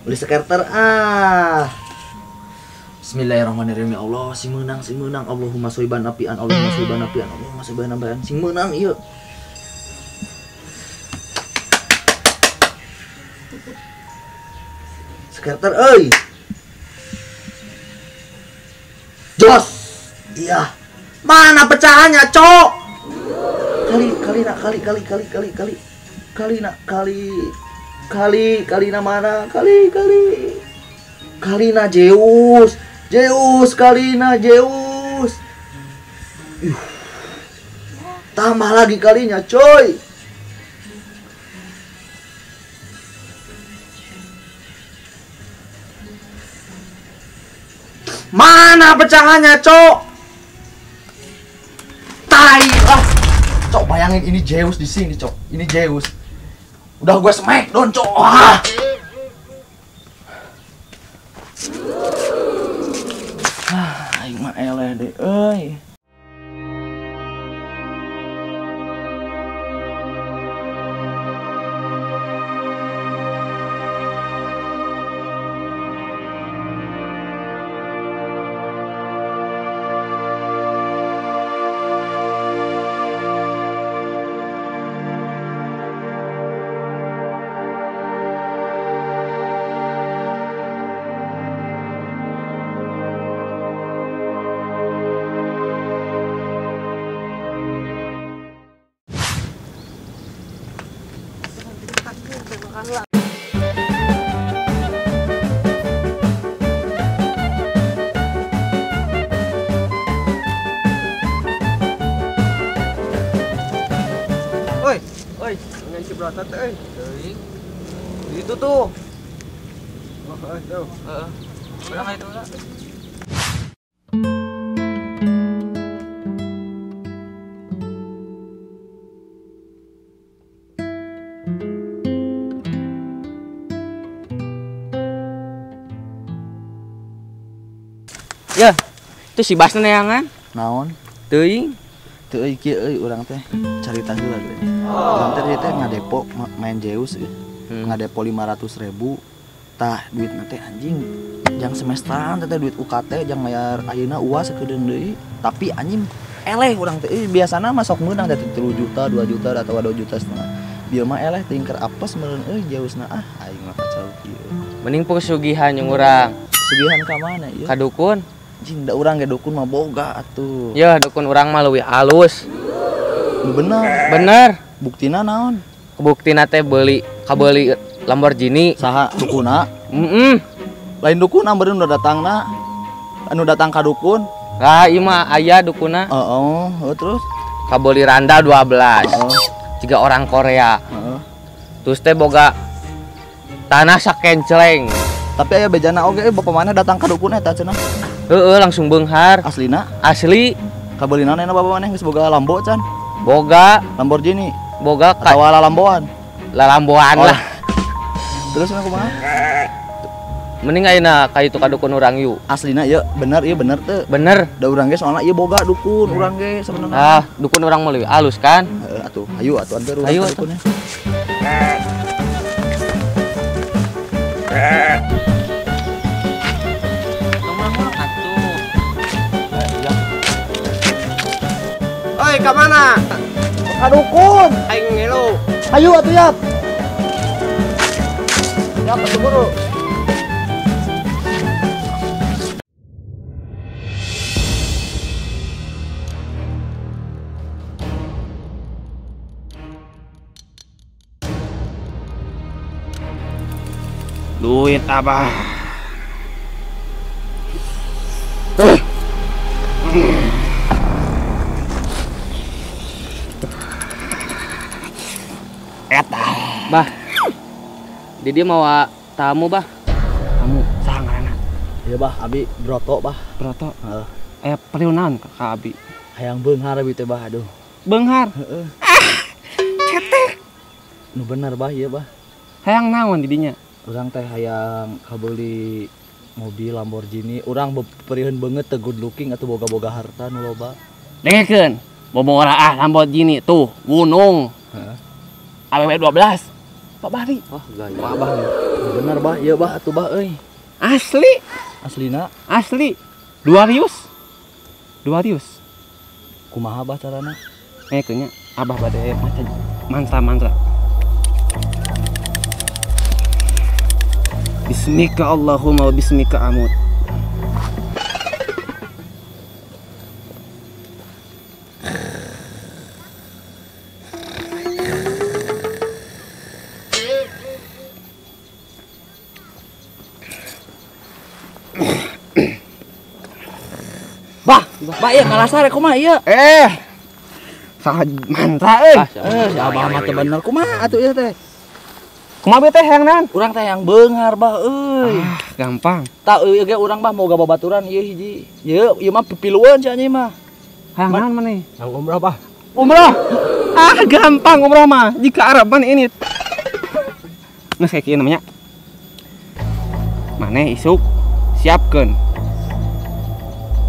Beli scatter ah. Bismillahirrahmanirrahim ya Allah, sing meunang, Allahumma soiban apian, Allahumma soiban apian, Allahumma soiban apian, sing meunang ieu. Scatter euy. Jos. Iya. Mana pecahannya, Cok? Kali kali nak kali kali kali kali kali. Kali nak kali. Kali kali na mana? Kali kali. Kali na Zeus. Zeus kali na Zeus. Tambah lagi kalinya, coy. Mana pecahannya, Cok? Tai ah. Cok, bayangin ini Zeus di sini, Cok. Ini Zeus. Udah gue smackdown, Cok. Ah. Ah, aing mah eleh deh, euy. Oi, oi, dengan si Broto teh euy. Teuing. Itu tuh. Oh, tuh. Heeh. Berapa itu lah? Ya, itu si Basna neangan. Naon? Teuing. Teu euy kieu euy urang teh carita heula ge. Urang teh teh ngadepo main Zeus euy. Ngadepo 500.000. Tah duitna teh anjing jang semesteran teh duit UKT jang mayar ayeuna UAS sakedeung deui. Tapi anjing eleh urang teh euy biasana mah sok meunang teh 3 juta, 2 juta atawa 2 juta setengah. Bieu mah eleh tingker apes meureun euy Zeusna ah aing mah kacau kieu. Mending pesugihan jeung urang. Sugihan ka mana ieu? Ka dukun. Anjing da urang ge dukun mah boga atuh. Ya dukun urang mah leuwih alus. Nu bener. Bener. Buktina naon? Buktina teh beuli kabeuli Lamborghini. Saha dukuna? Heeh. Lain dukuna meureun nu datangna. Anu datang ka dukun. Lah ieu mah aya dukuna. Heeh, terus kabeuli randa 12. Heeh. 3 orang Korea. Heeh. Terus teh boga tanah sakenceleng. Tapi aya bejana oge bapak mana datang ka dukun eta cenah. Heeh, langsung beunghar. Aslina? Asli. Kabeuli naon bapak maneh geus boga Lambo can? Boga. Lamborghini. Boga ka atawa lalamboan? Lalamboan oh. Lah. Terus mah kumaha? Mending ayeuna ka itu ka dukun urang yuk. Aslina ieu bener ieu bener teu? Bener. Da urang ge soalna ieu boga dukun urang ge sebenarnya. Ah, dukun urang mah leuwih alus kan? Heeh atuh, hayu atuh anteur urang ka dukunnya. Oi, ka mana? Ka dukun. Aing ngelu. Hayu atuh yap. Yap atuh buru. Duit apa? Eta. Bah. Didi mau tamu, Bah. Tamu saha ngaranna? Ieu Bah, abi Broto, Bah. Broto. Heeh. Aya perlu naon ka abi? Hayang beunghar abi teh, Bah, aduh. Beunghar? Heeh. Ah, cetek. Nu bener, Bah, ieu, Bah. Hayang naon didinya? Urang teh hayang kabeuli mobil Lamborghini. Urang beperiheun beungeut teu good looking atuh boga-boga harta nu loba. Dengekeun, bobora ah Lamborghini tuh gunung. Heeh. AWW 12. Pak Bahri. Wah, gaya. Pak Abah. Bener bah, ieu bah atuh bah euy. Asli. Aslina? Asli. 200. 200. Kumaha bah carana? Kayaknya abah bade maca mantra-mantra. Bismika Allahumma wa bismika amut. Bah, bah ieu kalasar kumaha ieu? Saha mantra euy. Si abah mah teu bener kumaha atuh ieu teh? Kumaha teh hayang naon? Urang teh hayang beunghar bah euy. Ah, gampang. Tah euy ge urang bah moga babaturan ieu hiji. Ieu ieu mah pipilueun si anjing mah. Hayang naon maneh? Hayang umroh bah. Umroh. Ah, gampang umroh mah. Jika Arab man ini. Geus kayak kieu namanya. Maneh isuk siapkeun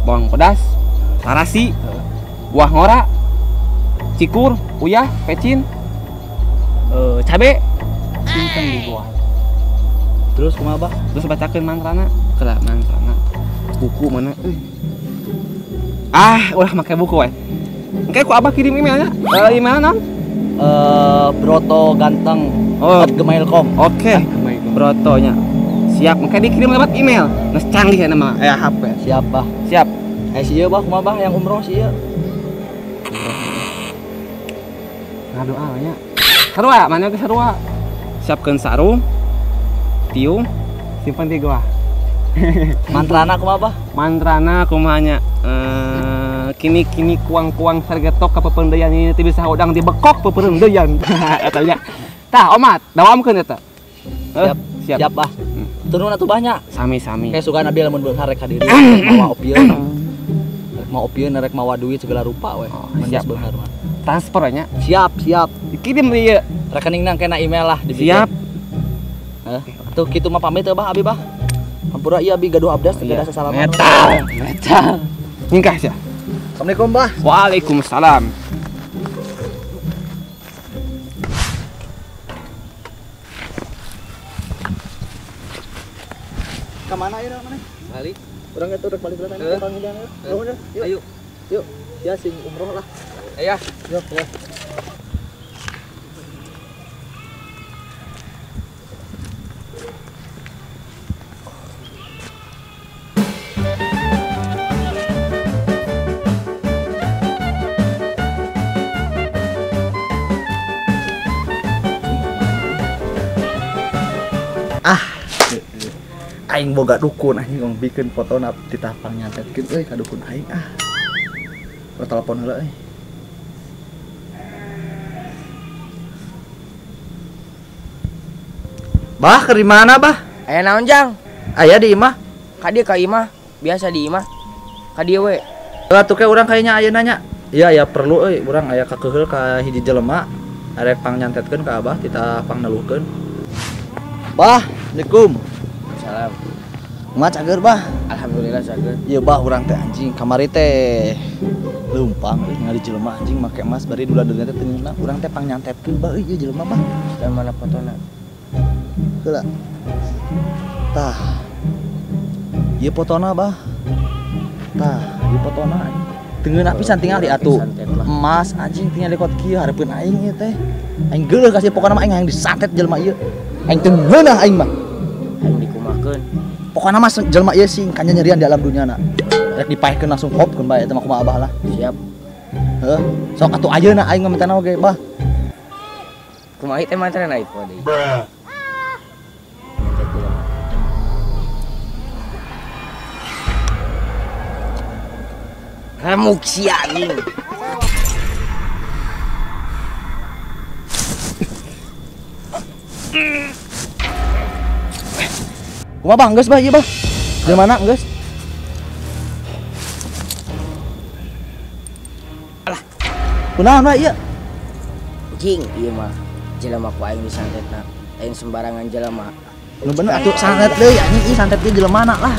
bawang pedas, tarasi, buah ngora, cikur, uyah, pecin, cabe, simpen di gua. Terus kumaha bah? Terus bacakeun mantrana, kela mantrana. Buku mana? Ah, ulah make buku we. Engke ku abah kirim emailnya. Email naon? Broto ganteng @gmail.com. Oke. Brotonya. Siap, engke dikirim lewat email. Geus canggih ya nama HP. Siap bah. Siap. Si ieu bah kumaha bah yang umroh si ieu? Ngadoa nya. Sarua, mana ge sarua. Siapkeun sarung, tiung, simpen di gua. Mantrana kumaha bah? Mantrana kumaha nya? Kini-kini kuang-kuang sargetok ka pependeyan ini teu bisa udang dibekok pependeyan. Eta nya. Tah omat, dawamkeun eta. Siap. Siap. Siap bah. Turun atuh banyak. Sami-sami. Kayak suka nabi lamun beunghar rek ka diri mawa opieun. Rek mawa opieun rek mawa duit segala rupa we. Oh, siap siap. Beunghar mah. Transfer nya. Siap, siap. Dikirim ieu. Rekening nang kena email lah dibikin. Siap. Heh, tuh kitu mah pamit teh bah abi bah. Hampura ieu abi gaduh abdas teu gadah sasalaman. Metal, metal. Nyingkah sia. Assalamualaikum bah. Waalaikumsalam. Ke mana ya mana? Balik. Urang eta rek balik heula teh panggilan. Yuk. Ayo. Yuk, ya sing umroh lah. Ayah. Yuk, ya. Ah. Aing boga dukun anjing ngong bikin foto na titah pangnyantetkeun euy ka dukun aing ah. Urang telepon heula euy. Bah, keur di mana, Bah? Aya naon, Jang? Aya di imah. Ka dieu ka imah, biasa di imah. Ka dieu we. Atuh ke urang kayaknya ayeuna nya. Iya, ya perlu euy, urang aya kakeheul ka hiji jelema arek pangnyantetkeun ka Abah titah pangneluhkeun. Bah, Assalamualaikum. Salam. Kumaha cager, Bah? Alhamdulillah cager. Ieu bah urang teh anjing kamari teh leumpang euy ningali jelema anjing make emas bari dula-dulina teh teu ngeunah. Urang teh pangnyantetkeun bah euy ieu jelema bah. Dan mana fotona? Heula. Tah. Ieu fotona bah. Tah, ieu fotona anjing. Teu ngeunah pisan tingali atuh. Emas anjing tingali kot kieu hareupeun aing ieu teh. Aing geuleuh kasih pokona mah aing hayang disantet jelema ieu. Aing teu ngeunah aing mah. Aing dikumakeun. Pokona mah jelema ieu sing kanyanyerian di alam dunia na. Rek dipaehkeun langsung hopkeun bae eta mah kumaha abah lah. Siap. Heuh, sok atuh ayeuna aing mah mintana oge, Bah. Kumaha teh mantrana iPhone deui. Remuk sia anjing. Kumaha bah, geus bah ieu bah. Jelema mana geus? Alah. Kunaon bah ieu? Jing ieu mah jelema ku aing disantetna. Lain sembarangan jelema. Nu bener atuh santet deui anjing ieu santet ieu jelema na lah.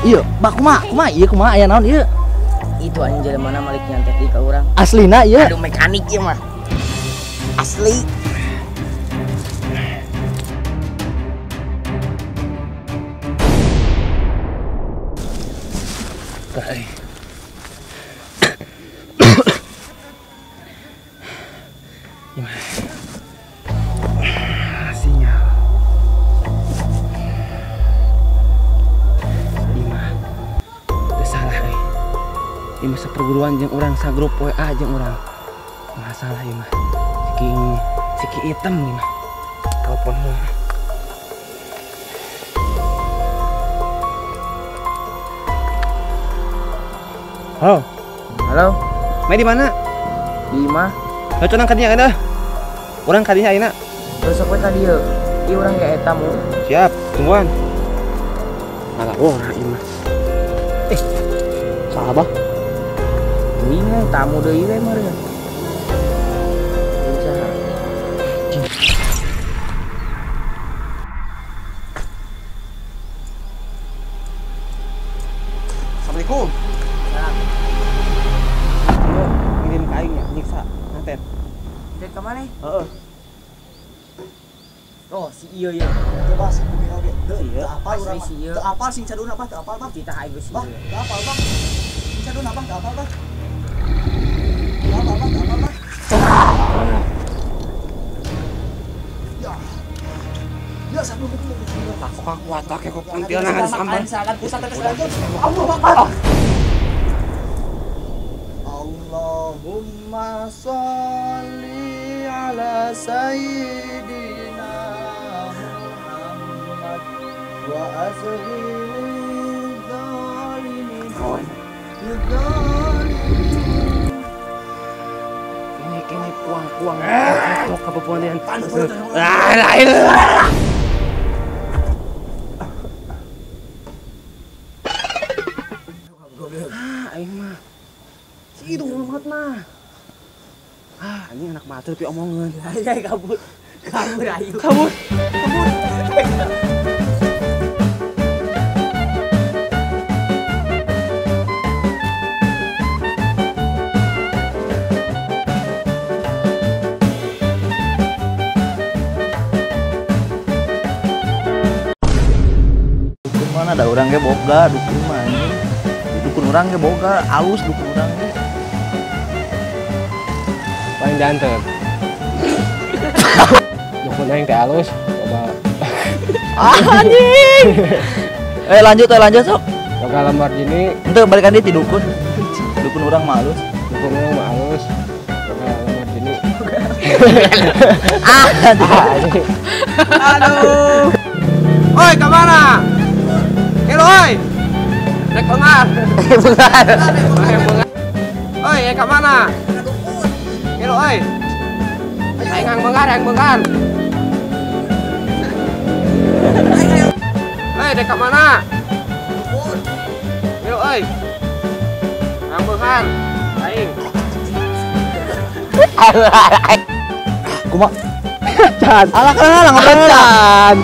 Iya, bah kumaha? Kumaha ieu kumaha aya naon ieu? Itu anjing jelema malik nyantet di ka urang. Aslina ieu. Aduh mekanik ieu mah. Asli. Sinyal. Imah. Teu salah euy. Imah saperguruan jeung urang sagrup WA jeung urang. Masalah ieu mah. Siki hitam nih mah. Telepon heula. Halo. Halo. Mai di mana? Di imah. Heuh cenah ka dinya ayeuna. Urang ka dinya ayeuna. Besok we ka dieu. Ieu urang ge eta mu. Siap, tungguan. Alah, oh, nah ieu mah. Salah bah. Bingung tamu deui we meureun. Saha? Assalamualaikum. Ngirim ka aing nya nyiksa ngantet. Dek ka maneh? Heeh. Oh, si ieu ya. Coba si kumaha oge. Teu apal urang. Teu apal sing caduna bah, teu apal bah. Titah aing geus. Bah, teu apal bah. Sing caduna bah, teu apal bah. Teu apal bah, teu apal bah. Ya. Ya satu buku. Aku kuat kok pentilna sampai. Sangat pusat tetes lanjut. Allahu Akbar. Allahumma sholli ala sayyidina Muhammad wa asghil zalimin. Kini kuang-kuang tok kabeponean. Ah, lain. Ah, aing mah. Si itu banget mah. Ah, ini anak batur pi omongan. Ay, kabur. Kabur ayo. Kabur. Kabur. Dukun mana ada orang ge boga dukun mah anjing. Dukun urang ge boga, alus dukun urang ge. Paling jantan. Dukun aing teh alus, coba. Ah, anjing. Lanjut lanjut sok. Boga Lamborghini. Henteu balikan deui ti dukun. Dukun urang mah alus. Dukun urang mah alus. Boga Lamborghini. Ah, anjing. Aduh. Oi, ka mana? Helo, oi. Rek bengar. Bengar. Oi, ka mana? Helo, oi. Aing hang bengar, aing bengar. Oi, dek ka mana? Helo, oi. Hang bengar. Aing. Kumaha? Can. Alah, alah, ngobrol.